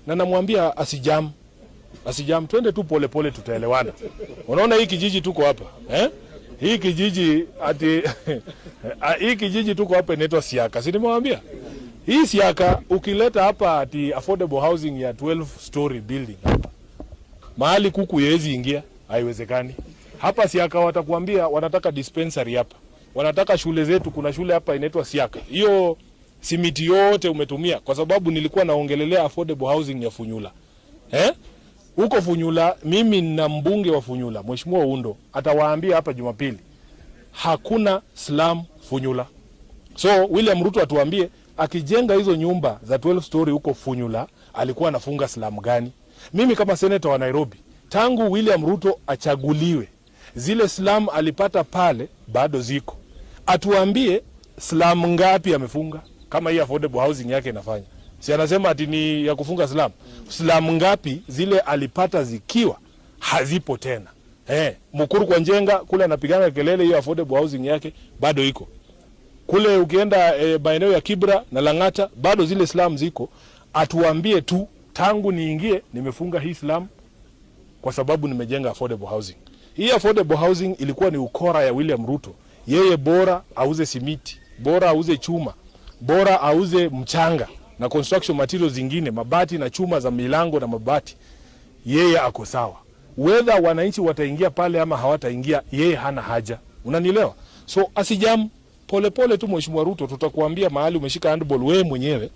Na namwambia asijam, asijam, twende tu polepole, tutaelewana. Unaona hii kijiji tuko hapa, eh? Hii kijiji ati hii kijiji tuko hapa inaitwa Siaka, si nimewambia hii Siaka ukileta hapa ati affordable housing ya 12 story building hapa mahali kuku haiwezi ingia, haiwezekani. Hapa Siaka watakuambia wanataka dispensary hapa, wanataka shule zetu. Kuna shule hapa inaitwa Siaka, hiyo simiti yote umetumia, kwa sababu nilikuwa naongelelea affordable housing ya Funyula, eh? Huko Funyula mimi na mbunge wa Funyula Mheshimiwa Undo atawaambia hapa Jumapili hakuna slum Funyula. So William Ruto atuambie akijenga hizo nyumba za 12 story huko Funyula alikuwa anafunga slum gani? Mimi kama senator wa Nairobi, tangu William Ruto achaguliwe, zile slum alipata pale bado ziko. Atuambie slum ngapi amefunga, kama hii affordable housing yake inafanya. Si anasema ati ni ya kufunga slum. Slum ngapi zile alipata zikiwa hazipo tena? Mukuru kwa Njenga kule anapigana kelele, hiyo affordable housing yake bado iko kule. Ukienda maeneo ya Kibra na Lang'ata bado zile slum ziko. Atuambie tu, tangu niingie nimefunga hii slum kwa sababu nimejenga affordable housing. Hii affordable housing ilikuwa ni ukora ya William Ruto. Yeye bora auze simiti, bora auze chuma, bora auze mchanga na construction materials zingine, mabati na chuma za milango na mabati, yeye ako sawa. Whether wananchi wataingia pale ama hawataingia, yeye hana haja. Unanielewa? So asijam, polepole tu Mheshimiwa Ruto, tutakuambia mahali umeshika handball wewe mwenyewe.